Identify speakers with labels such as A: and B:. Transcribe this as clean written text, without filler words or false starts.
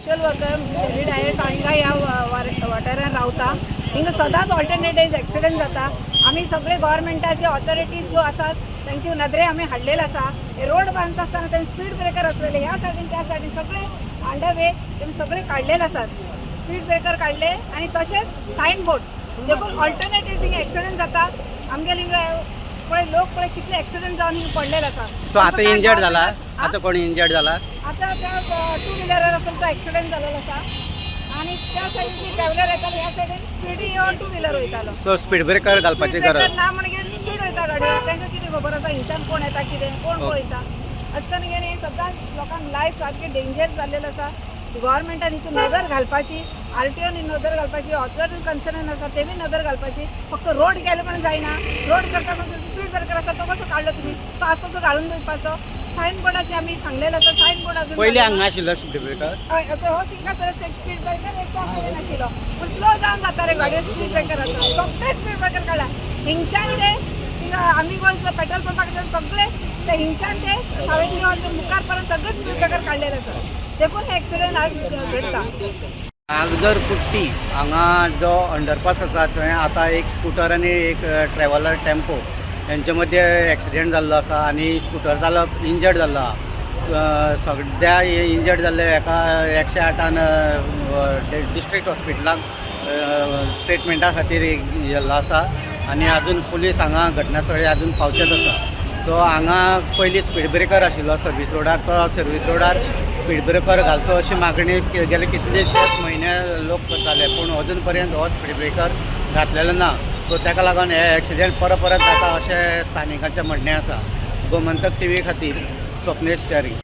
A: Social worker Shelley Dias हांगा ह्या वाठारांत रावता. हिंगा सदांच ऑल्टरनेट डेज एक्सिडंट जाता. आमी सगळे गव्हर्मेंटाचे ऑथॉरिटीज ज्यो आसात तांची नदरे आमी हाडलेले आसा. हे रोड बांदता आसतना तेमी स्पीड ब्रेकर आसलेले ह्या सायडीन त्या सायडीन सगळे अंडर वे तेमी सगळे काडलेले आसात. स्पीड ब्रेकर काडले आनी तशेंच सायन बोर्ड्स देखून ऑल्टरनेट डेज हिंगा एक्सिडंट जाता. आमगेले हिंगा पळय लोक पळय कितले एक्सिडंट जावन हिंगा पडलेले आसा.
B: सो आतां इंजर्ड जाला? आतां कोण इंजर्ड जाला?
A: आता त्या टू व्हिलरार आसून तो एक्सिडंट जालेलो आसा आनी त्या सायडीन ती ट्रॅव्हलर येतालो, ह्या सायडीन स्पिडी येवन टू व्हिलर वयतालो.
B: सो स्पीड ब्रेकर घालपाची
A: स्पीड ब्रेकर
B: गरज
A: ना म्हणजे स्पीड वयता गाडी. तांकां कितें खबर आसा हिंच्यान कोण येता, कितें कोण पळयता. अशें करून हें सदांच लोकांक लायफ सारकें डेंजर जाल्लेलें आसा. गव्हर्मेंटान हितून नदर घालपाची, आरटीओन नदर घालपाची, ऑथॉरिटी कन्सर्न आसा तेमी नदर घालपाची. फक्त रोड केले म्हणून जायना. रोड करता आसतना स्पीड ब्रेकर आसा तो कसो काडलो तुमी, तो आसा तसो घालून दवरपाचो. सायन बोर्डाचे आमी सांगलेलें आसा, सायन बोर्ड अजून
B: पयलीं
A: घालूंक ना.
B: हांगा आशिल्लो स्पीड ब्रेकर?
A: हय, असो हो सिग्नल स्पीड ब्रेकर एक नाशिल्लो, पूण स्लो जावन जाता रे गाडयो. स्पीड ब्रेकर आसा, सगळे स्पीड ब्रेकर काडला. हिंगच्यान ते हिंगा आमी गोंय पेट्रोल पंपा कडल्यान सगळे ते हिंगच्यान ते सावित्री हॉल मुखार पर्यंत सगळे स्पीड ब्रेकर काडलेले आसा. देखून हे एक्सिडंट आज घडटा.
B: आगदर कुट्टी हांगा जो अंडरपास आसा थंय आतां एक स्कुटर आनी एक ट्रॅव्हलर टेम्पो हेंचे मदीं एक्सिडेंट जाल्लो आसा आनी स्कुटर चालक इंजर्ड जाल्लो आहा. सद्या इंजर्ड जाल्ले हेका 108आन डिस्ट्रिक्ट हॉस्पिटलाक ट्रिटमेंटा खातीर गेल्लो आसा आनी अजून पुलीस हांगा घटनास्थळी अजून पावचेच आसा. सो हांगा पयलीं स्पीड ब्रेकर आशिल्लो सर्वीस रोडार, तो सर्वीस रोडार स्पीड ब्रेकर घालचो अशी मागणी गेले कितलेशेच म्हयने लोक करताले, पूण अजून पर्यंत हो स्पीड ब्रेकर घातलेलो ना. सो ताका लागून हे एक्सिडेंट परत परत जाता अशें स्थानिकांचें म्हणणें आसा. गोमंतक टीव्ही खातीर स्वप्नेश च्यारी.